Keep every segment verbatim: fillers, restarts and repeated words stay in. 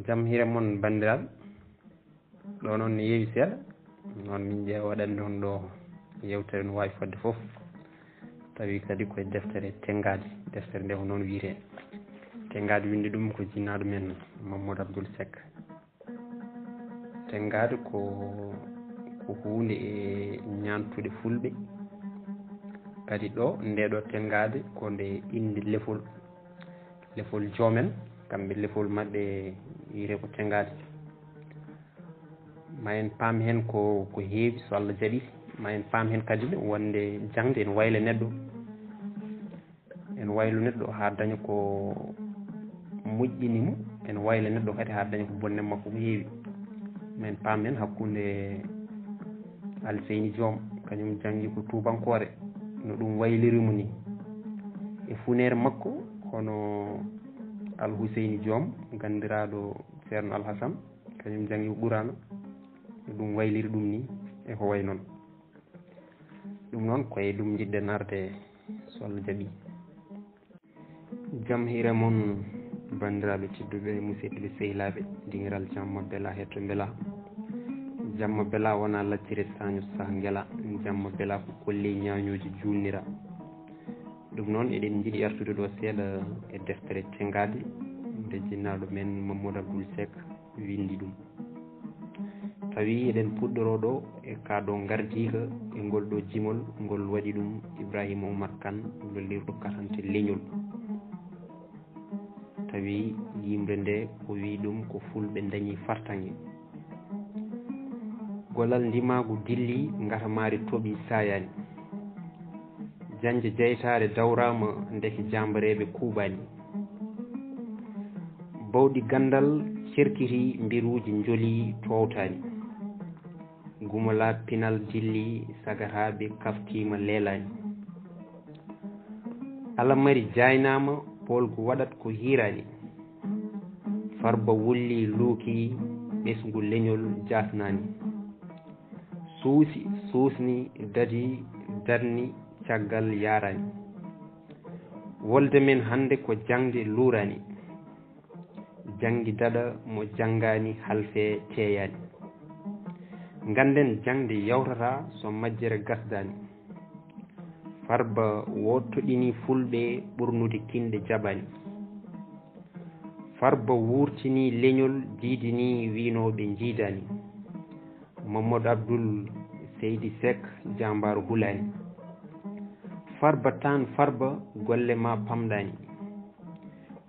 Jam hiire mon, banndiraaɓe. Ɗo noon ne yeewi seeɗa. Noon min ƴeewa waɗande on ɗo yewtere no waawi fodde fof. Tawi kadi koye deftere Tenngaade. Deftere nde ko noon wiyetee. Tenngaade, winndi ɗum ko jinnaaɗo men Mamadou Abdoul Seck. Tenngaade ko, ko huunde e ñaantude fulɓe. Kadi ɗo, nde ɗo Tenngaade ko nde innde lefol. Lefol Joomen, kamɓe lefol maɓɓe wiyetee ko Tenngaade. Ma en paam heen ko, ko heewi, so Allah jaɓi. Ma en paam heen kadi wonde jaŋde ene wayla neɗɗo. Ene wayla neɗɗo haa daña ko moƴƴini mo, ene wayla neɗɗo kadi haa daña ko bonni makko ko heewi. Ma en paam heen hakkunde Alseyni Joom, kañum janngi ko tuubankoore, no ɗum wayliri mo ni. E funeere makko, hono Alhuseyni Joom, ganndiraaɗo Ceerno Alhasan, kañum janngi ko Quraana, no ɗum wayliri ɗum ni, e ko wayi noon. Ɗum noon, ko e ɗum njiɗɗen arde, so Allah jaɓi. Jam hiire mon, banndiraaɓe tedduɓe, musidɓe sehilaaɓe, dingiral jamma bela, hetto mbela. Jamma bela wona laccire saño sah ngela. Jamma bela ko kolle ñaañooji juulnira. Ɗum noon, eɗen njiɗi artude ɗo seeɗa e deftere Tenngaade, nde jinnaaɗo men Mamadou Abdoul Seck winndi ɗum. Tawi eɗen puɗɗoroo ɗo e ka ɗo ngardiika e ngol ɗo jimol, ngol waɗi ɗum Ibrahima Oumar Kane, lollirɗo katante leñol. Tawi yimre nde o wi ɗum ko fulɓe dañi fartaŋŋe. Gollal ndimaagu dilli, ngatamaari toɓi sayaani. Jannje jeytaare dawraama, ndeke jaambareeɓe kuuɓaani. Bawɗi ganndal cerkiti, mbiruuji njoli toowtaani. Gumolaa pinal dilli, sagataaɓe kaftiima leelaani. Alamari jaynaama, poolgu waɗat ko hiiraani. Farba wulli luuki, ɓesngu leñol jaasnaani. Suusi, suusni, dadi, darni, caggal yaaraani. Wolde men hannde ko jaŋde luuraani. Janngi daɗa mo janngaani halfee teeyaani. Ngannden jaŋde yawtata so majjere gasdaani. Farba woottoɗini fulɓe ɓurnude kinɗe jaɓaani. Farba wuurtini leñol diidini wiinooɓe njiidaani. Mamadou Abdoul Seydi Seck jaambaar hulaani. Farba taan farba golle ma pamɗaani.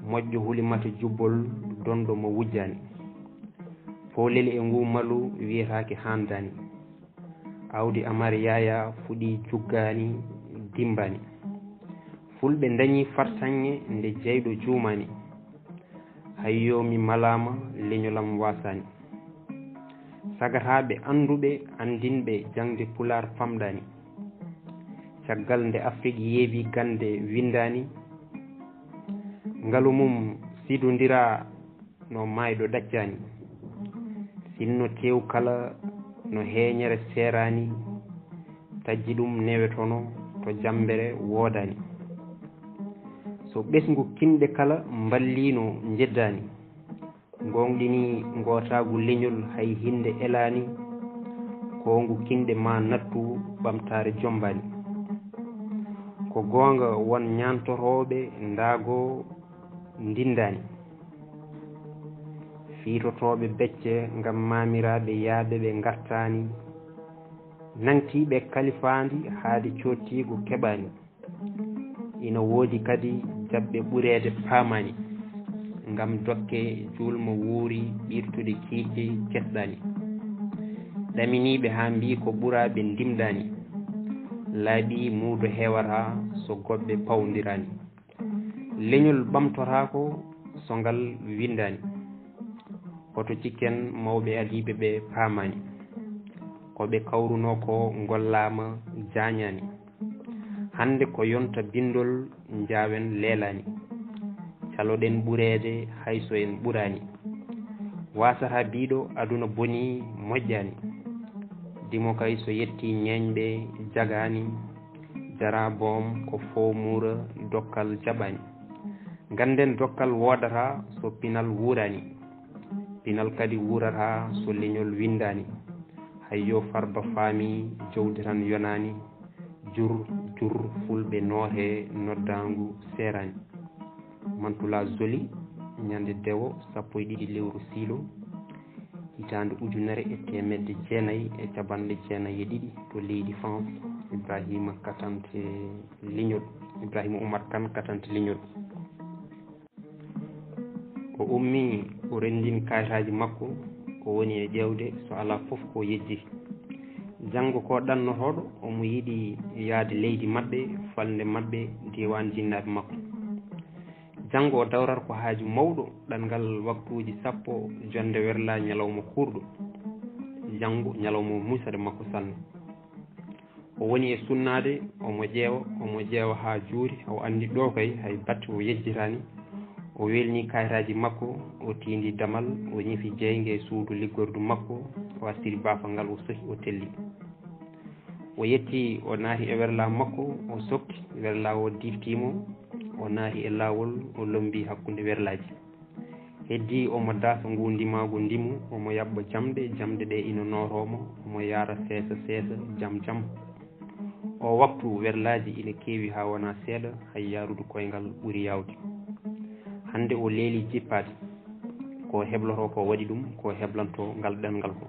Moƴƴo hulimata jubbol donɗo mo wujjaani. Poolel e ngu malu wiyetaake haandaani. Awdi Amar Yaya fuɗi juggaani dimbaani. Fulɓe dañi fartaŋŋe nde jeyɗo juumaani. Hayyo mi malaama leñolam wasaani. Sagataaɓe annduɓe anndinɓe jaŋde pulaar famɗaani. Caggal nde Afrik yeebi gannde winndaani. Ngalu mum sidondira no maayɗo ɗaccaani. Sinno tew kala no heeñere seeraani. Taƴji ɗum newetono to jammbere woodaani. So ɓesngu kinɗe kala mballiino njeddaani. Ngoongɗini ngootaagu leñol hay hinnde elaani. Koongu kinɗe ma nattu ɓamtaare jommbaani. Ko goonga won ñaantotooɓe ndaago ndinndaani. Fiitotooɓe becce ngam maamiraaɓe yaaɓe ɓe ngartaani. Nangtiiɓe kalifaandi haade coottiigu keɓaani. Ina woodi kadi jaɓɓe ɓureede paamaani. Ngam dokke juulmo wuuri ɓiirtude kiiɗɗe cesɗaani. Ɗaminiiɓe haa mbii ko ɓuraaɓe ndimɗaani. Laaɓi muudo heewata so goɓɓe pawndiraani. Leñol ɓamtotaako so ngal winndaani. Hoto cikken mawɓe adiiɓe ɓe paamaani. Ko ɓe kawrunoo ko ngollaama jaañaani. Hannde ko yonta binndol njaawen leelaani. Caloɗen ɓureede hay so en ɓuraani. Waasata biiɗo aduna bonii moƴƴaani. Dimo kay so yettii ñeeñɓe jagaani. Jara boom ko foo muura dokkal jaɓaani. Ngannden dokkal woodata so pinal wuuraani. Pinal kadi wuurata so leñol winndaani. Hay yo Farba faami, jowdi tan yonaani. Jur, jur, fulɓe noote noddaangu seeraani. Mantula Zoli, ñande dewo, sappo e ɗiɗi lewru siilo, hitaande ujunere e teemedde jeenayi e capanɗe jeenayi e ɗiɗi, to leydi France. Ibrahima Katante Leñol, Ibrahima Oumar Kane Katante Leñol. O ummii, o renndini kayitaaji makko, o woni e ƴeewde so alaa fof ko yejjiti. Janngo ko ɗannotooɗo, omo yiɗi yahde leydi maɓɓe, falnde maɓɓe, diiwaan jinnaaɓe makko. Janngo o dawrat ko haaju mawɗo, ɗanngal waktuuji sappo, jonnde werlaa, ñalawma kuurɗo. Janngo ñalawma o muusata makko sanne. O woni e sunnaade, omo ƴeewa, omo ƴeewa haa juuri, o anndi ɗo kay hay batte o yejjitaani. O welni kayitaaji makko, o tiindi damal, o ñifi jeynge e suudu liggordu makko, o artiri baafal ngal, o sohi, o telli. O yetti, o naati e werlaa makko, o sokki, werlaa o diftii mo, o naati e laawol, o lommbii hakkunde werlaaji. Heddii omo daasa nguu ndimaagu ndimu, omo yaɓɓa jamɗe, jamɗe ɗe ina nootoo mo, omo yahra seesa seesa, jam jam. Oo waktu werlaaji ina keewi haa wonaa seeɗa, hay yahrude koyngal ɓuri yaawde. Hannde o leelii jippaade, ko heblotoo ko waɗi ɗum, ko heblantoo ngal ɗemngal ko.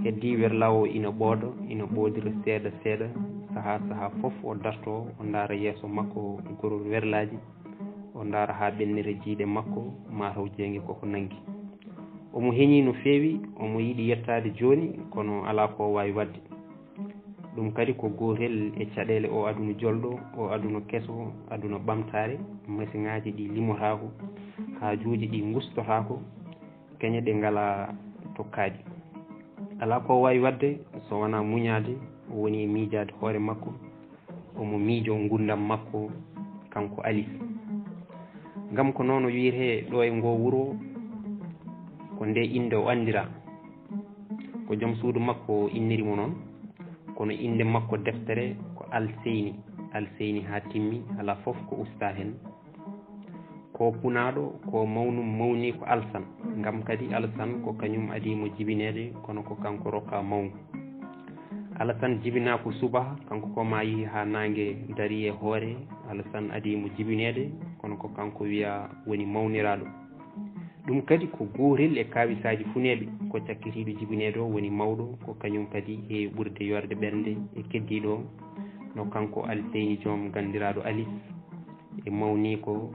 Heddii werlaa o ina ɓooɗa, ina ɓooɗira seeɗa seeɗa, sahaa sahaa fof o dartoo, o ndaara yeeso makko gorol werlaaji, o ndaara haa ɓennira jiyɗe makko, maa taw jeynge koko nanngi. Omo heñii no feewi, omo yiɗi yettaade jooni, kono alaa ko o waawi waɗde. Ɗum kadi ko gootel e caɗeele oo aduna jolɗo, oo aduna keso, aduna ɓamtaare, masiŋaaji ɗi limotaako, haajuuji ɗi ngustotaako, keñe ɗe ngalaa tokkaaɗi. Alaa ko o waawi waɗde so wonaa muñaade, o woni e miijaade hoore makko, omo miijoo nguurndam makko kanko Alice. Ngam ko noon o wiyetee ɗo e ngoo wuro, ko ndee innde o anndiraa. Ko joom suudu makko o inniri mo noon, kono innde makko deftere ko Alseyni, Alseyni haa timmi, alaa fof ko ustaa heen. Ko punaaɗo, ko mawnum mawni ko Alsan, ngam kadi Alsan ko kañum adii mo jibineede, kono ko kanko rokkaa mawngu. Alasan jibinaa ko subaka, kanko ko maa yehi haa naange darii e hoore. Alasan adii mo jibineede, kono ko kanko wiyaa woni mawniraaɗo. Ɗum kadi ko gootel e kaawisaaji funeeɓe, ko cakkitiiɗo jibineede o woni mawɗo, ko kañum kadi heewi ɓurde yoorde ɓernde e keddiiɗo o, no kanko Alseyni Joom ganndiraaɗo Alice. E mawniiko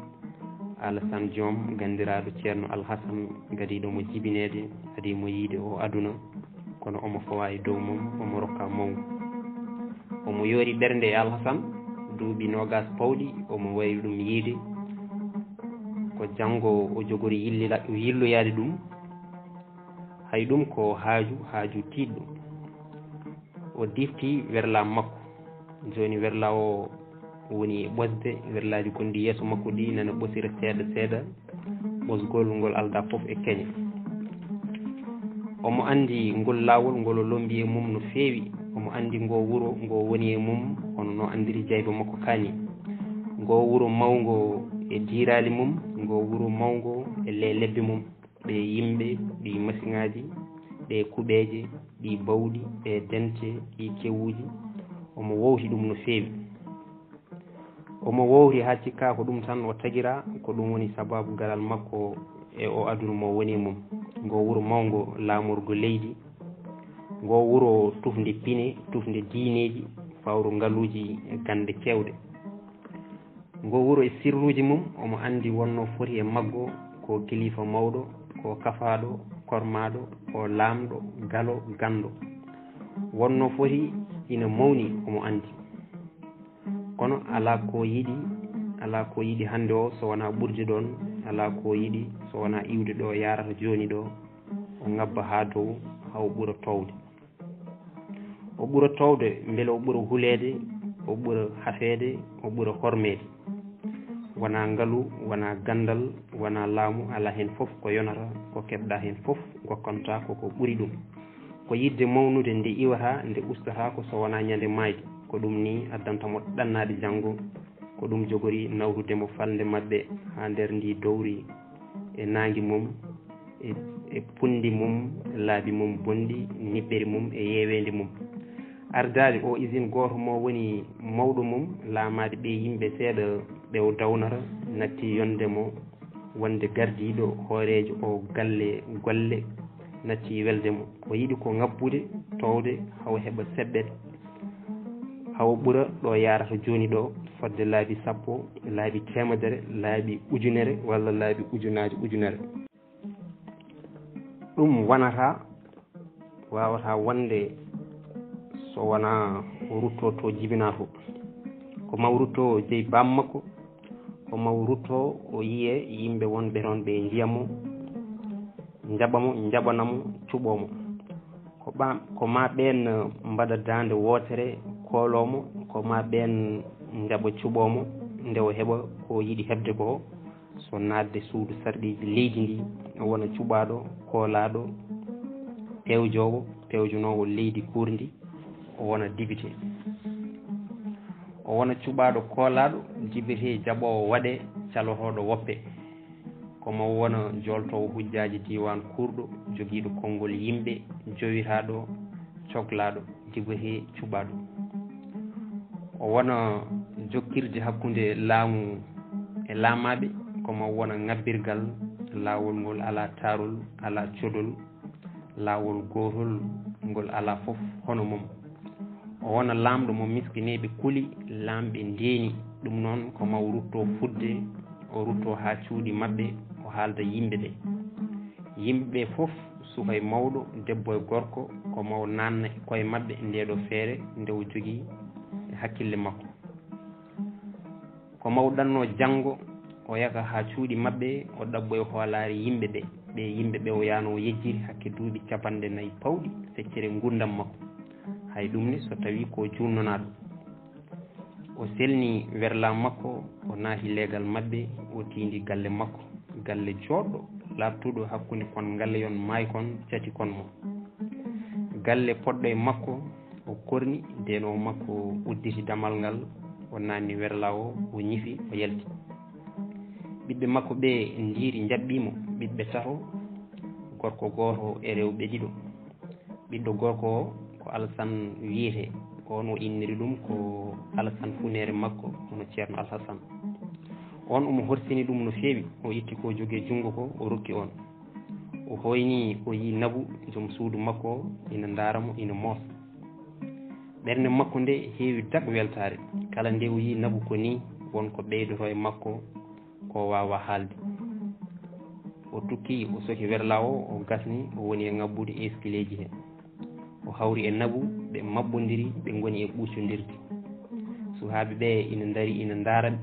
Alasan Joom ganndiraaɗo Ceerno Alhasan, gadiiɗo mo jibineede, adii mo yiyde oo aduna, kono omo fawaa e dow mum, omo rokkaa mawngu. Omo yoori ɓernde e Alhasan, duuɓi noogaas pawɗi, omo wayri ɗum yiyde. Ko janngo o jogori yillila-, yilloyaade ɗum. Hay ɗum ko haaju, haaju tiiɗɗo. O difti werlaa makko. Jooni werlaa o woni e ɓosde, werlaaji gonɗi yeeso makko ɗi nana ɓosira seeɗa seeɗa, ɓosgol ngol aldaa fof e keñe. Omo anndi ngol laawol ngol o lommbi e mum no feewi. Omo anndi ngo wuro ngo woni e mum, hono no anndiri jayba makko kaa ni. Ngo wuro mawngo e diiraali mum, ngo wuro mawngo e le-, lebbi mum. Ɓe yimɓe, ɗi masiŋaaji, ɗe kuɓeeje, ɗi bawɗi, ɗe dente, ɗi kewuuji. Omo wowti ɗum no feewi. Omo wowti haa cikkaa ko ɗum tan o tagiraa, ko ɗum woni sabaabu garal makko e o aduna mo woni e mum. Ngo wuro mawngo laamorgo leydi, ngo wuro tufnde pine, tufnde diineeji, fawru ngaluuji e gannde keewɗe. Ngo wuro e sirluuji mum, omo anndi wonnoo foti e maggo ko kilifa mawɗo, ko kafaaɗo, kormaaɗo, ko laamɗo, galo, ganndo. Wonnoo foti ina mawni, omo anndi. Kono alaa ko yiɗi, alaa ko yiɗi hannde o so wonaa ɓurde ɗoon, alaa ko yiɗi so wonaa iwde ɗo yaarata jooni ɗo, o ŋabba haa dow, haa o ɓura toowde. O ɓura toowde, mbele o ɓura huleede, o ɓura hafeede, o ɓura hormeede. Wonaa ngalu, wonaa ganndal, wonaa laamu, alaa heen fof ko yonata, ko keɓɗaa heen fof ngokkantaa ko ko ɓuri ɗum. Ko yiɗde mawnude nde iwataa, nde ustataako so wonaa ñande maayde. Ko ɗum nii addanta mo ɗannaade janngo. Ko ɗum jogori nawrude mo falnde maɓɓe haa nder ndi dowri e naange mum, e punndi mum, laabi mum bonɗi, niɓɓeri mum e yeeweendi mum. Ardaaɗo o usine gooto mo woni mawɗo mum, laamaade ɓe yimɓe seeɗa ɓe o dawnata, natti yonde mo wonde gardiiɗo hooreejo o galle golle, natti welde mo. O yiɗi ko ŋabbude, toowde, hawa heɓa seɓɓet, hawa ɓura ɗo yaarata jooni ɗo, fodde laabi sappo, laabi teemedere, laabi ujunere walla laabi ujunaaji ujunere. Ɗum wonata, waawata wonde so wonaa o rutto to jibinaa to. Ko ma o rutto jeyi baam makko, ko ma o rutto o yiye yimɓe wonɓe toon ɓe njiya mo, njaɓa mo, njaɓana mo, cuɓoo mo. Ko ɓa-, ko ma ɓeen mbaɗa daande wootere kooloo mo, ko ma ɓeen njaɓa cuɓoo mo nde o heɓa ko o yiɗi heɓde ko. So naatde suudu sarɗiiji leydi ndi, o wona cuɓaaɗo, koolaaɗo, pewjoowo, pewjonoowo leydi kuurndi, o wona dibite. O wona cuɓaaɗo koolaaɗo, dibite, jaɓoowo waɗe, calotooɗo woppe. Ko mo wona jooltoowo hujjaaji diiwaan kuurɗo, jogiiɗo konngol yimɓe, jowitaaɗo, coklaaɗo, dibite, cuɓaaɗo. O wona jokkirde hakkunde laamu e laamaaɓe, ko ma wona ŋabbirgal laawol ngol alaa taarol, alaa codol, laawol gootol ngol alaa fof hono mum. O wona laamɗo mo miskineeɓe kuli, laamɓe ndeeni. Ɗum noon ko ma o rutto fudde, o rutto haa cuuɗi maɓɓe, o haalda yimɓe ɓe. Yimɓe ɓe fof, suka e mawɗo, debbo e gorko, ko ma o naatna e koye maɓɓe nde ɗo feere nde o jogii e hakkille makko. Ko ma o ɗanno janngo, o yaka haa cuuɗi maɓɓe, o ɗaɓɓoya hoolaare yimɓe ɓe. Ɓe yimɓe ɓe o yahno o yejjiri hakke duuɓi capanɗe nayi pawɗi feccere nguurndam makko. Hay ɗum ne so tawii ko juunnonaaɗo. O selni werlaa makko, o naati leegal maɓɓe, o tiindi galle makko. Galle jooɗɗo, laaɓtuɗo hakkunde kon ngalleyon maay kon cati kon mo. Galle poɗɗo e makko, o korni, deenoowo makko udditi damal ngal, o naanni werlaa o, o ñifi, o yalti. Ɓiɓɓe makko ɓe ndiiri njaɓɓii mo, ɓiɓɓe tato, gorko gooto e rewɓe ɗiɗo. Ɓiɗɗo gorko o ko Alsan wiyetee, oon o inniri ɗum ko Alsan funeere makko, hono Ceerno Alhasan. Oon omo horsini ɗum no feewi, o itti ko jogii junngo ko, o rokki oon. O hoyni, o yii Nabu, joom suudu makko o, ina ndaara mo, ina moosa. Ɓernde makko nde heewi dak weltaare. Kala nde o yii Nabu ko nii, won ko ɓeydoto e makko, ko o waawaa haalde. O tukki, o soki werlaa o, o gasni, o woni e ŋabbude eskileeji he. O hawri e Nabu, ɓe maɓɓondiri, ɓe ngoni e ɓuuccondirde. Suhaaɓe ɓe ina ndari, ina ndaara ɓe.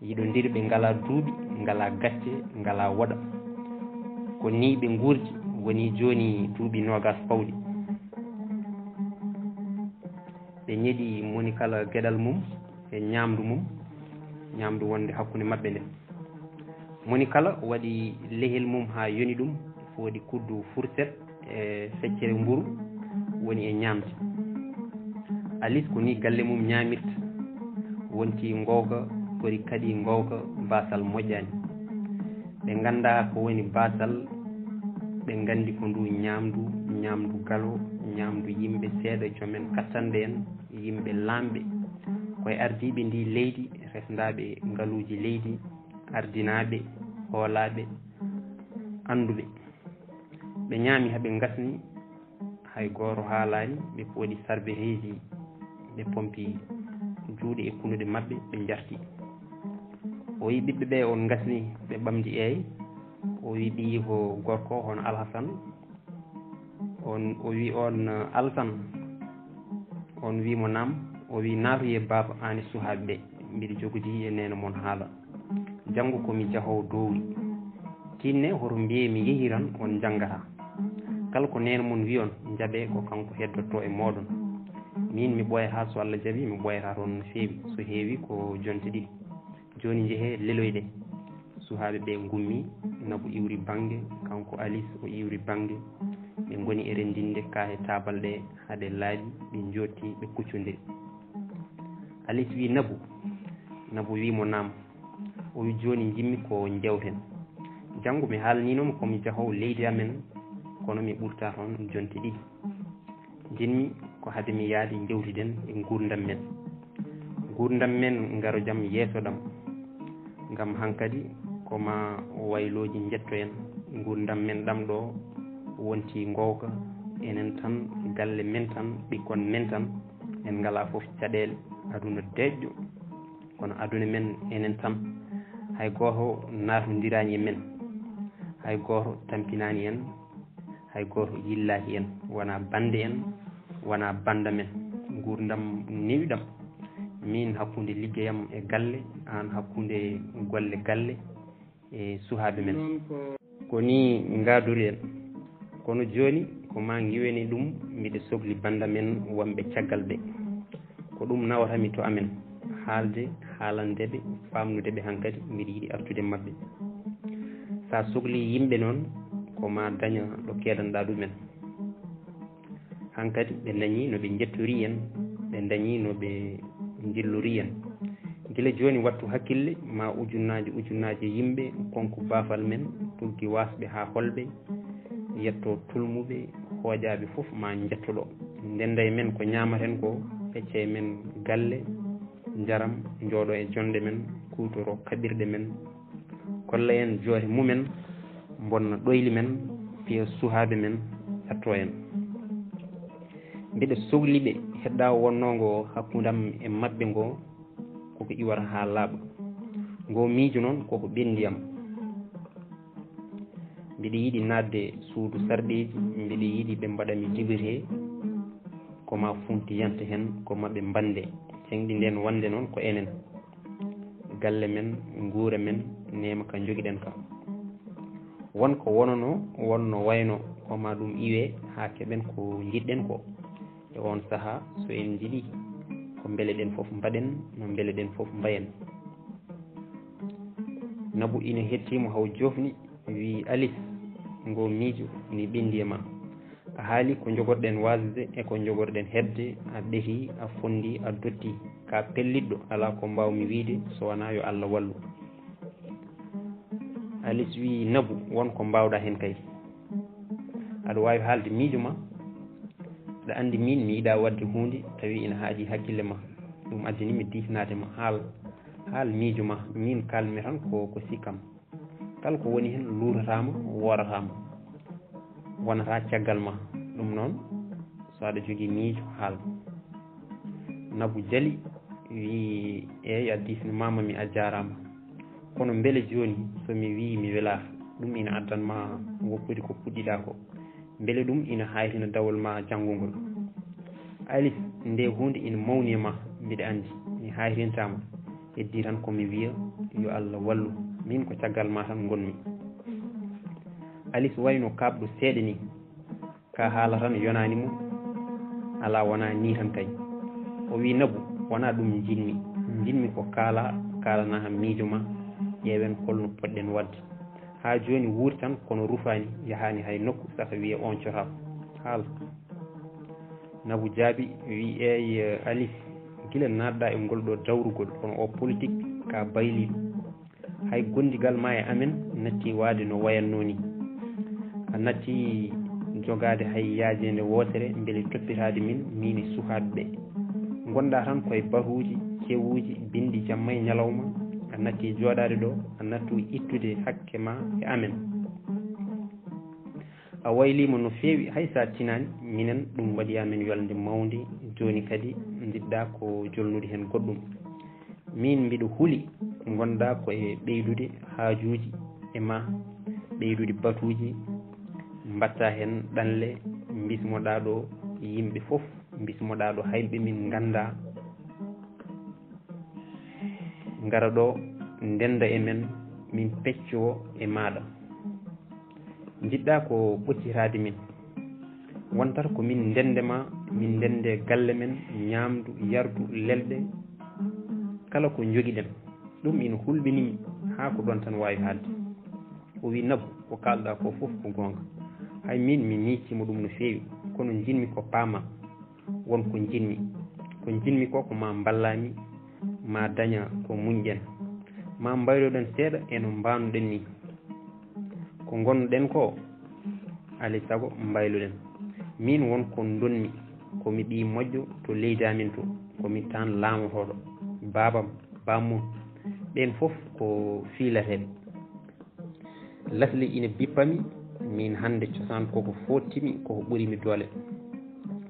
Yiɗondirɓe ngalaa duuɓi, ngalaa gacce, ngalaa woɗa. Ko nii ɓe nguurdi, woni jooni duuɓi noogas pawɗi. Ɓe ñeɗi moni kala geɗal mum e ñaamdu mum, ñaamdu wonde hakkunde maɓɓe nde. Moni kala waɗi lehel mum haa yoni ɗum, fooɗi kuddu furset e feccere mburu woni e ñaamde. Alis ko nii galle mum ñaamirta, wonti ngoowka, fori kadi ngoowka, baasal moƴƴaani. Ɓe nganndaa ko woni baasal, ɓe nganndi ko ndu ñaamdu, ñaamdu galo, ñaamdu yimɓe seeɗa, joom en kattanɗe en, yimɓe laamɓe. Ko e ardiiɓe ndii leydi, resndaaɓe ngaluuji leydi, ardinaaɓe, hoolaaɓe, annduɓe. Ɓe ñaami haa ɓe ngasni, hay gooto haalaani, ɓe pooɗi sarbeheeji, ɓe pompi juuɗe e kunnuɗe maɓɓe, ɓe njarti. O wiyi ɓiɓɓe ɓe on ngasni, ɓe ɓamdi eey. O wiyi ɓiyi ko gorko, hono Alhasan. On, o wiyi on, Alsan. On wiyi mo naam. O wiyi naatoyee baaba aan e suhaaɓe ɓe. Mbiɗa jogodi e neene mon haala. Janngo ko mi jahoowo dowri. Tinne hoto mbiyee mi yehii tan on njanngataa. Kala ko neene mon wiyi on, njaɓee ko kanko heddotoo e mooɗon. Miin mi ɓooyataa so Alla jaɓii, mi ɓooyataa toon no feewi. So heewii ko jonte ɗiɗi. Jooni njehee leloyɗee. Suhaaɓe ɓe ngummii, Nabu iwri bannge, kanko Alis o iwri bannge. Ɓe ngoni e renndinde kaahe taabal ɗe haa ɗe laaɓi, ɓe njooɗti, ɓe kuccondiri. Alis wiyi Nabu. Nabu wiyi mo naam. O wiyi jooni njiɗmi ko njeewten. Janngo mi haalniino mo ko mi jahoowo leydi amen, kono mi ɓurtaa toon jonte ɗiɗi. Njiɗmi ko hade mi yahde njeewtiden e nguurndam men. Nguurndam men ngaro jam yeeso ɗam. Ngam hankadi ko maa waylooji njetto en. Nguurndam men ɗam ɗo wonti ngoowka, enen tan, galle men tan, ɓikkon men tan, en ngalaa fof caɗeele. Aduna deƴƴo, kono aduna men enen tan. Hay gooto naatondiraani e men, hay gooto tampinaani en, hay gooto yillaaki en, wonaa bannde en, wonaa bannda men. Nguurndam newi ɗam, miin hakkunde liggeyam e galle, aan hakkunde golle galle e suhaaɓe men. Ko nii ngaadori en. Kono jooni ko maa ngiwene ɗum, mbiɗa sokli bannda men wonɓe caggal ɓe. Ko ɗum nawata mi to amen, haalde, haalande ɓe, faamnude ɓe hankadi, mbiɗa yiɗi artude maɓɓe. So a sokli yimɓe noon, ko maa daña ɗo keedanɗaa ɗumen. Hankadi ɓe ndañii no ɓe njettorii en, ɓe ndañii no ɓe njillorii en. Gila jooni wattu hakkille, maa ujunnaaje ujunnaaje yimɓe konku baafal men, tuggi waasɓe haa holɓe, yetto tulmuɓe, hooƴaaɓe fof maa njetto ɗo. Ndennda e men ko ñaamaten ko, pecca e men galle, njaram, njooɗo e jonnde men, kuutoro kaɓirɗe men, kolla en joote mumen, mbonna ɗoyli men, piya suhaaɓe men, ƴatto en. Mbiɗa sokli ɓe heɗɗaawo wonnoongo hakkunde am e maɓɓe ngo, koko iwata haa laaɓa. Ngo miijo noon koko ɓenndi am. Mbiɗa yiɗi naatde suudu sarɗeeji, mbiɗa yiɗi ɓe mbaɗa mi dibirhee, ko maa funti yanta heen, ko maɓɓe mbannde. Ceŋɗi ndeen wonde noon ko enen. Galle men, nguura men, neema ka njogiɗen ka. Won ko wonanoo, won no waynoo, ko maa ɗum iwee haa keɓen ko njiɗɗen ko. E oon sahaa, so en njiɗii, ko mbele ɗen fof mbaɗen, no mbele ɗen fof mbayen. Nabu ina heɗtii mo haw joofni, wii, Alis, ngo miijo ina ɓenndi e maa. A haali ko njogorɗen waasde e ko njogorɗen heɓde, a ɓetii, a fonndii, a dottii. Ka pellitɗo, alaa ko mbaaw-mi wiyde so wonaa yo Alla wallu. Alis wii, Nabu, won ko mbaaw-ɗaa heen kay. Aɗa waawi haalde miijo maa. Aɗa anndi miin mi yiɗaa waɗde huunde tawi ina haaɗi hakkille maa. Ɗum addani mi diisnaade ma. Haal, haal miijo maa. Miin kaal-mi tan ko, ko sikkam. Kala ko woni heen luutataa ma, woorataa ma. Wonataa caggal maa. Ɗum noon, so aɗa jogii miijo, haal. Nabu jali, wii, Eey, a diisnimaama mi, a jaaraama. Kono mbele jooni, so mi wii mi welaaka, ɗum ina addan ma woppude ko puɗɗiɗaa ko. Mbele ɗum ina haaytina dawol maa janngungol. Alis, ndee huunde ina mawni e maa, mbiɗa anndi. Mi haaytintaa ma. Heddii tan ko mi wiya, yo Alla wallu. Miin ko caggal maa tan ngon-mi. Alis wayno kaaɓɗo seeɗa nii. Ka haala tan yonaani mo, alaa wonaa nii tan kay. O wii, Nabu, wonaa ɗum njiɗ-mi. Njiɗ-mi ko kaalaa, kaalanaa kam miijo maa, ƴeewen hol no poɗɗen waɗde. Haa jooni wuuri tan kono rufaani, yahaani hay nokku, saka wiyee oon cotaako. Haal. Nabu jaabii, wii, Eey, Alis, gila naat-ɗaa e ngol ɗoo dawrugol, kono oo politik ka bayliiɗo. Hay gondigal maa e amen nattii waade no wayatnoo nii. A nattii jogaade hay yaajeende wootere mbele toppitaade min, miin e suhaaɓe ɓee. Ngon-ɗaa tan ko e batuuji, kewuuji, binndi jamma e ñalawma. A nattii jooɗaade ɗoo, a nattii ittude hakke maa e amen. A wayliima no feewi, hay so a tinaani, minen ɗum waɗi amen yolnde mawnde. Jooni kadi njiɗ-ɗaa ko jolnude heen goɗɗum. Miin mbiɗo huli ngon-ɗaa ko e ɓeydude haajuuji e maa, ɓeydude batuuji, mbaɗtaa heen ɗanle, mbismo-ɗaa ɗoo yimɓe fof, mbismo-ɗaa ɗoo hay ɓe min nganndaa, ngara ɗoo ndennda e men, min peccoo e maaɗa. Njiɗ-ɗaa ko ɓoccitaade min. Wontata ko min ndenndee ma, min ndenndee galle men, ñaamdu, yardu, lelɗe, kala ko njogiɗen. Ɗum ina hulɓinii mi, haa ko ɗoon tan waawi haalde. O wii, Nabu, ko kaal-ɗaa ko fof ko goonga. Hay miin mi miijtiima ɗum no feewi, kono njiɗ-mi ko paamaa. Won ko njiɗ-mi. Ko njiɗ-mi ko, ko maa mballaa mi, maa daña ko muñɗen. Maa mbayloɗen seeɗa e no mbaanuɗen nii. Ko ngonɗen ko, alay sago mbayluɗen. Min won ko ndonmi, ko mi ɓii moƴƴo to leydi amin to, ko mi taan laamotooɗo. Baabam, bammum, ɓeen fof ko fiilateeɓe. Lasli ina bippa mi, min hannde cosaan koko foottimi, koko ɓuri mi doole.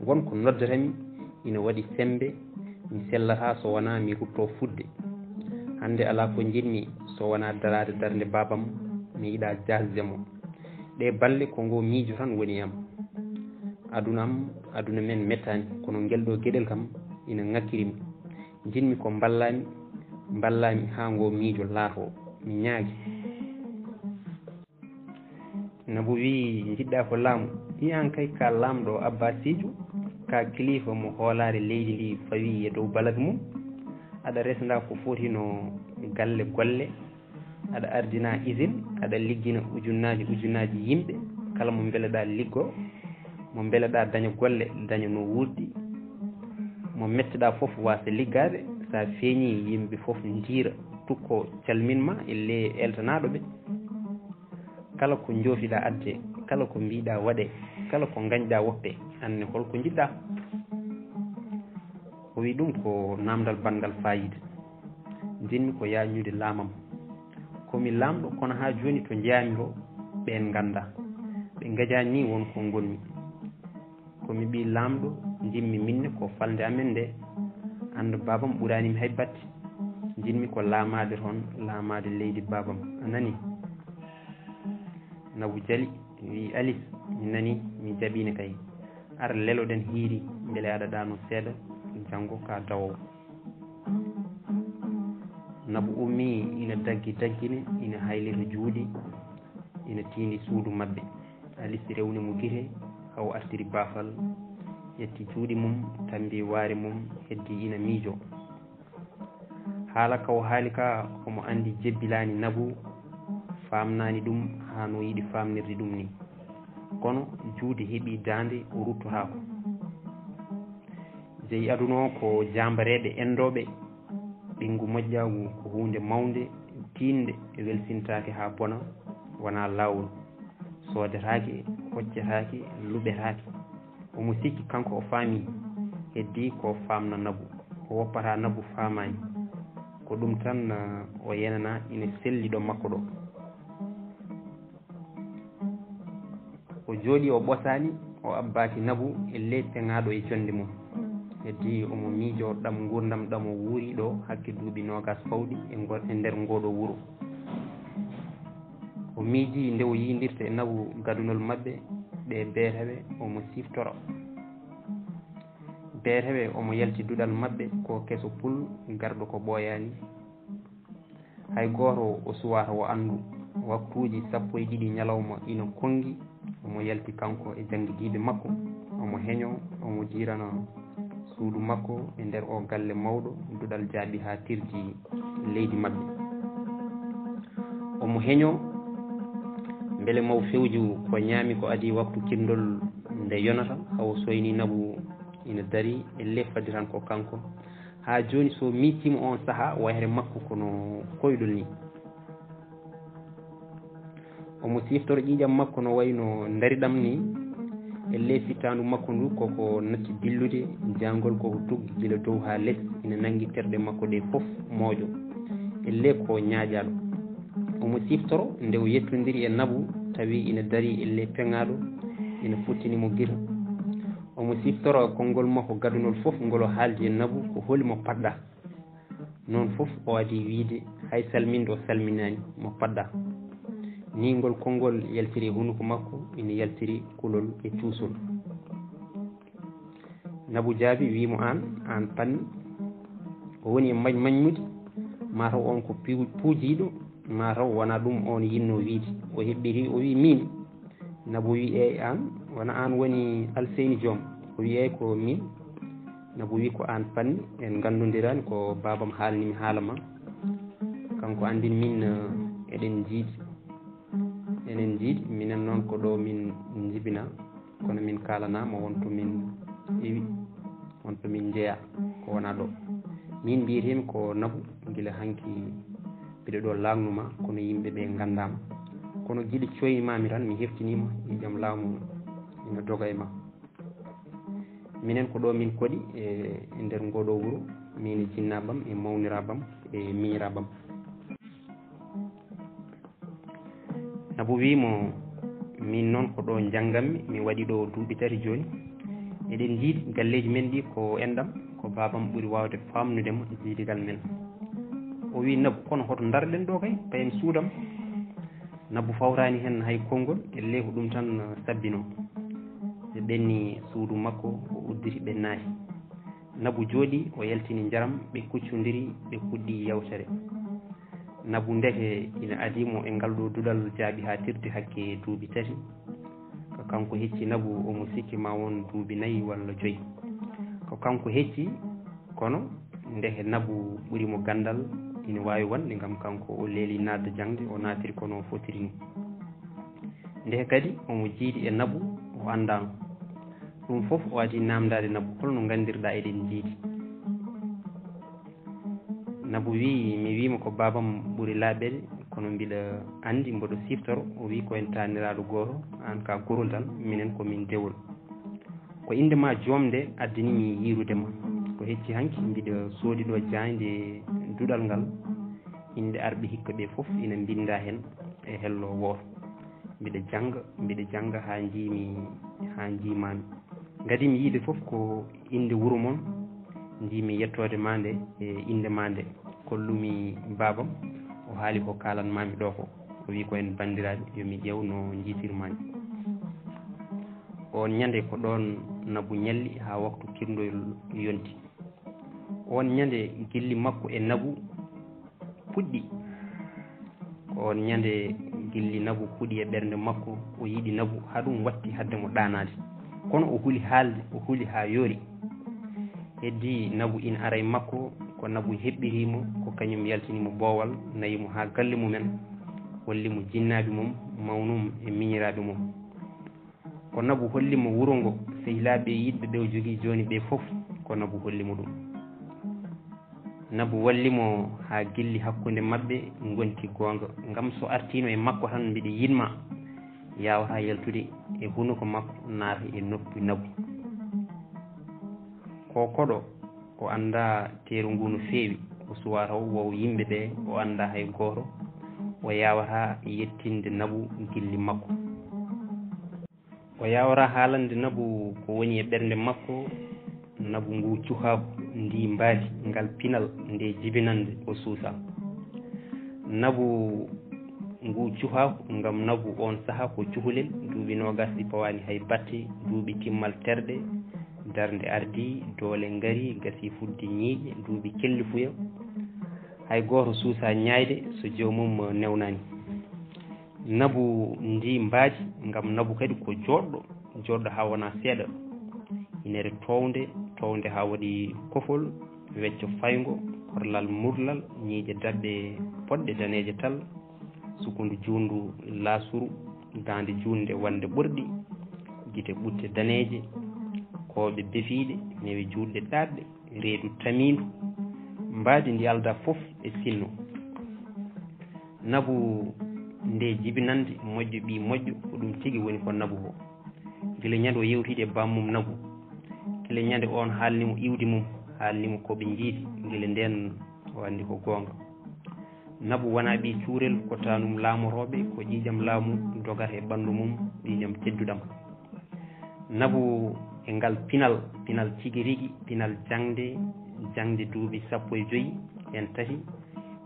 Won ko noddata mi, ina waɗi semmbe, mi sellataa so wonaa mi ruttoo fuɗde. Hannde alaa ko njiɗmi so wonaa daraade darnde baabam, mi yiɗaa jaasde mo. Ɗee balle ko ngoo miijo tan woni e am. Aduna am, aduna men mettaani, kono ngel ɗoo geɗel kam ina ŋakkiri mi. Njiɗmi ko mballaa mi, mballaa mi haa ngoo miijo laatoo, mi ñaagi. Nabu wii, njiɗɗaa ko laamu? Wii, aan kay ka laamɗo Abbasiijo, ka kilifa mo hoolaare leydi ndi fawii e dow balad mum. Aɗa resnda ko foti no galle golle, aɗa ardina usine, aɗa liggina ujunnaaji ujunnaaji yimɓe. Kala mo mbeleɗaa liggoo, mo mbeleɗaa daña golle, daña no wuurdi. Mo metteɗaa fof waasa liggaade, so a feeñii yimɓe fof ndiira, tukkoo calmin ma e le eltanaaɗo ɓe. Kala ko njoofiɗaa addee, kala ko mbiiɗaa waɗee, kala ko ngañɗaa woppee, aan ne hol ko njiɗɗaa? O wii, ɗum ko naamndal baɗngal faayiida. Njiɗmi ko yaajnude laamam. Ko mi laamɗo, kono haa jooni to njeyaa-mi to, ɓeen nganndaa. Ɓe ngajaani nii won ko ngonmi. Ko mi ɓii laamɗo, njiɗmi minne ko falnde amen nde. Aan baabam ɓuraani mi hay batte. Njiɗmi ko laamaade toon, laamaade leydi baabam. A nanii? Nabu jali, wii, Alis, mi nanii, mi jaɓiino kay. Ar leloɗen hiiri, mbele aɗa ɗaanoo seeɗa, janngo ka dawoowo. Nabu ummii, ina daggi daggine, ina haylita juuɗe, ina tiindi suudu maɓɓe. Alis rewni mo gite, haa o artiri baafal, ƴetti juuɗe mum, tammbi waare mum, heddii ina miijoo. Haala ka o haali ka, omo anndi jebbilaani Nabu, faamnaani ɗum haa no yiɗi faamnirde ɗum nii. Kono juuɗe heɓii daande, o ruttotaako. Jeyi aduna o ko jaambareeɓe enndooɓe. Ɓinngu moƴƴaagu ko huunde mawnde, tiiɗnde, welsintaake haa bona, wonaa laawol. Soodetaake, hoccetaake, luɓetaake. Omo sikki kanko o faamii, heddii ko faamna Nabu. Ko woppata Nabu faamaani. Ko ɗum tan, eh, o yenanaa ina selli ɗo makko ɗo. O jooɗii, o ɓosaani, o abbaaki Nabu e le peŋaaɗo e jonnde mum. Heddii omo miijoo ɗam nguurndam ɗam o wuuri ɗo hakke duuɓi noogaas fawɗi e ngo-, e nder ngoo ɗoo wuro. O miijii nde o yiyndirta e Nabu gadunol maɓɓe, ɓe beetawe, omo siftoro. Beetawe omo yalti duɗal maɓɓe, ko keso pul garɗo ko ɓooyaani. Hay gooto o suwaata o anndu. Waktuuji sappo e ɗiɗi ñalawma ina konngi, omo yalti kanko e janngidiiɓe makko, omo heñoo, omo jiirana suudu makko e nder o galle mawɗo, duɗal jaaɓi haa tirji leydi maɓɓe. Omo heñoo, mbele maw fewju ko ñaami ko adii waktu kirndol nde yonata, haa o soyni Nabu ina darii, e le fadiran ko kanko. Haa jooni, so miijtiima oon sahaa, wayre makko ko no koyɗol nii. Omo siftoro ƴiiƴam makko no wayi no ndariɗam nii. E le fittaandu makko ndu, koko natti dillude, jaangol koko tuggi gila dow haa les, ina nanngi terɗe makko ɗe fof mooƴo. E le ko ñaaƴaaɗo. Omo siftoro nde o yettondiri e Nabu, tawi ina darii e le peŋaaɗo, ina futtini mo gita. Omo siftoro konngol makko gadunol fof ngol o haaldi e Nabu, ko holi mo paɗɗaa. Noon fof o adii wiyde hay salminde o salminaani mo paɗɗaa. Nii ngol konngol yaltiri e hunuko makko, ina yaltiri kulol e cuusol. Nabu jaabi, wii mo, "Aan, aan panni." O woni e mañ-, maññude, maa taw oon ko piw-, puujiiɗo, maa taw wonaa ɗum oon yinnoo wiyde. O heɓɓitii, o wii, "Miin." Nabu wii, "Eey, aan, wonaa aan woni Alseyni Joom?" O wii, "Eey, ko miin." Nabu wii, "Ko aan panni, en nganndondirani, ko baabam haalni mi haala ma. Kanko anndin min, eh, eɗen njiidi. Eɗen njiidi, minen noon ko ɗo min njibinaa, kono min kaalanaa mo won to min iwi, won to min njeyaa, ko wonaa ɗo. Min mbiyetee-mi ko Nabu, gila hanki mbiɗo ɗo laagnuma, kono yimɓe ɓe nganndaama." Kono gila coymaami tan, mi heftiniima, ƴiiƴam laamu ina doga e ma. Minen ko ɗo min koɗi e, e nder ngoɗo wuro, min e jinnaaɓam, e mawniraaɓam, e miñiraaɓam. Nabu wii mo, min noon ko ɗo njannganmi, mi waɗi ɗo duuɓi tati jooni. Eɗen njiidi galleeji men ɗi ko enɗam, ko baabam ɓuri waawde faamnude mo e jiidigal men. O wii Nabu, kono hoto ndarɗen ɗo kay, payen suudam. Nabu fawtaani heen hay konngol, ellee ko ɗum tan sabbinoo. Ɓe ɓenni suudu makko, o udditi ɓe naati. Nabu jooɗii, o yaltini njaram, ɓe kuccondiri, ɓe puɗɗi yewtere. Nabu ndeke ina adii mo e ngal ɗo duɗal jaaɓi haa tirti hakke duuɓi tati. Ko kanko hecci Nabu, omo sikki ma won duuɓi nayi walla joyi. Ko kanko hecci, kono ndeke Nabu ɓuri mo ganndal, ina waawi wonde ngam kanko o leeli naatde jaŋde, o naatiri kono o fotiri ni. Ndeke kadi omo jiidi e Nabu, o anndaano. Ɗum fof o adii naamndaade Nabu, holno nganndirɗaa eɗen njiidi? Nabu wii, mi wiima ko baabam ɓuri laaɓeede, kono mbiɗa anndi mboɗo siftoro. O wii ko en taaniraaɗo gooto, aan ka gorol tan, minen ko min dewol. Ko innde ma joomde addani mi yiirude ma. Ko hecci hanki mbiɗa soodi ɗo jaaynde duɗal ngal. Innde arɓe hikka ɓe fof ina mbinnda heen e hello wooto. Mbiɗa jannga, mbiɗa jannga haa njiimi, haa njiimaami. Ngadi mi yiide fof ko innde wuro mon, njiimi yettoode ma nde e innde ma nde. Kollumi baabam, o haali ko kaalanmaami ɗo ko. O wii ko en banndiraaɓe, yo mi ƴeew no njiitirmaami. Oon ñande ko ɗoon Nabu ñalli haa waktu kirndoyol yonti. Oon ñande gilli makko e Nabu puɗɗi. Ko oon ñande gilli Nabu puɗɗi e ɓernde makko, o yiɗi Nabu haa ɗum watti hadde mo ɗaanaade. Kono o huli haalde, o huli haa yoori. Heddii Nabu ina ara e makko, ko Nabu heɓɓirii mo, ko kañum yaltini mo boowal, nayi mo haa galle mumen, holli mo jinnaaɓe mum, mawnum e miñiraaɓe mum. Ko Nabu holli mo wuro ngo, sehilaaɓe e yiɗɓe ɓe o jogii jooni ɓe fof, ko Nabu holli mo ɗum. Nabu walli mo haa gilli hakkunde maɓɓe ngonti goonga, ngam so artiino e makko tan mbiɗa yiɗ ma, yaawataa yaltude e hunuko makko naata e noppi Nabu. Ko koɗo, o anndaa teeru ngu no feewi, o suwaa taw wow yimɓe ɓe, o anndaa hay gooto, o yaawataa yettinde Nabu gilli makko. O yaawataa haalande Nabu ko woni e ɓernde makko, Nabu ngu cuhaaku, ndi mbaadi, ngal pinal, nde jibinannde o suusaa. Nabu ngu cuhaaku, ngam Nabu oon sahaa ko cuholel, duuɓi noogaas ɗi pawaani hay batte, duuɓi timmal terɗe, darnde ardii, doole ngarii, gasii fuɗde ñiiƴe, duuɓi kelli fuya. Hay gooto suusaa ñaayde so joomum newnaani. Nabu ndi mbaadi, ngam Nabu kadi ko jooɗɗo, jooɗɗo haa wonaa seeɗa. Inere toownde, toownde haa waɗi kofol, wecco fayngo, korlal murlal, ñiiƴe daɓɓe poɗɗe daneeje tal, sukundu juutndu laasuru, daande juutnde wonde ɓorɗi, gite ɓutte daneeje, koɓe befiiɗe, newe juutɗe ɗaatɗe, reedu tamiindu, mbaadi ndi aldaa fof e sinno. Nabu nde jibinannde moƴƴo ɓii moƴƴo, ko ɗum tigi woni ko Nabu o. Gila ñande o yewtidi e bammum Nabu, gila ñande oon haalni mo iwdi mum, haalni mo ko ɓe njiidi, gila ndeen o anndi ko goonga. Nabu wonaa ɓii cuurel, ko taanum laamorooɓe, ko ƴiiƴam laamu dogata e ɓanndu mum, ƴiiƴam tedduɗam. Nabu e ngal pinal, pinal tigi rigi, pinal jaŋde, jaŋde duuɓi sappo e joyi en tati,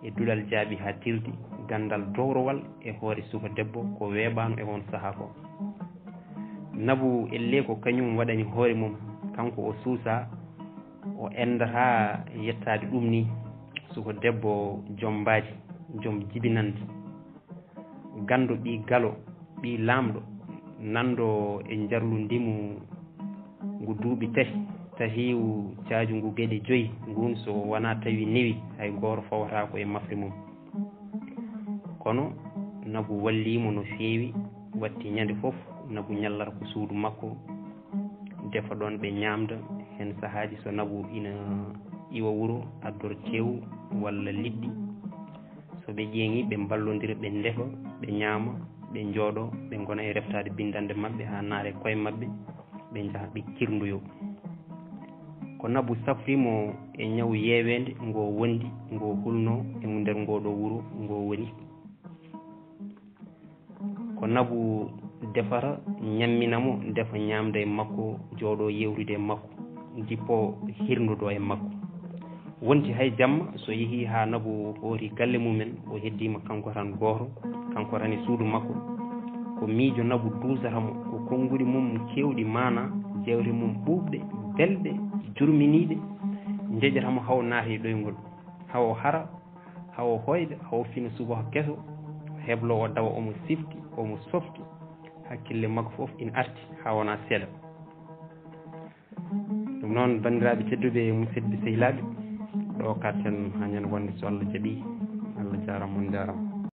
e duɗal jaaɓi haa tirdi, ganndal dowrowal e hoore suka debbo ko weeɓaano e oon sahaa ko. Nabu ellee ko kañum waɗani hoore mum, kanko o suusaa, o enndataa yettaade ɗum nii, suka debbo joom mbaadi, joom jibinannde. Ganndo ɓii galo, ɓii laamɗo, nanndo e njarlu ndimu ngu duuɓi tati, tahiiwu caaju ngu geɗe joyi, ngun so wonaa tawi newi, hay gooto fawataako e mafre mum. Kono Nabu wallii mo no feewi, watti ñande fof Nabu ñallata ko suudu makko, defa ɗoon ɓe ñaamda. Heen sahaaji so Nabu ina iwa wuro, addora teewu walla liɗɗi. So ɓe ƴeeŋii, ɓe mballondira, ɓe ndefa, ɓe ñaama. ɓe njooɗo, ɓe ngona e reftaade binndannde maɓɓe haa naare koye maɓɓe, ɓe njaha ɓe kirndoyo. Ko Nabu safri mo e ñaw yeeweende ngo wondi, ngo hulno e nder ngoo ɗoo wuro ngo woni. Ko Nabu defata, ñammina mo, defa ñaamde e makko, jooɗo yewtude e makko, jippo hirnudo e makko. Wonti hay jamma, so yehi haa Nabu hooti galle mumen, o heddiima kanko tan gooto, kanko tan e suudu makko. Ko miijo Nabu duusata mo, ko konnguɗi mum keewɗi maanaa, jeewte mum ɓuuɓɗe, belɗe, jurminiiɗe, njeƴata mo hawo naata e ɗoyngol, hawo hara, hawo hoyɗa, hawo fina subaka keso, heblo o dawa omo sifti, omo softi, hakkille makko fof ina arti haa wona seeɗa. Ɗum noon, banndiraaɓe tedduɓe, musidɓe sehilaaɓe, ɗo karten haa ñande wonde, so Allah jaɓi. Allah jaaraama, on njaaraama.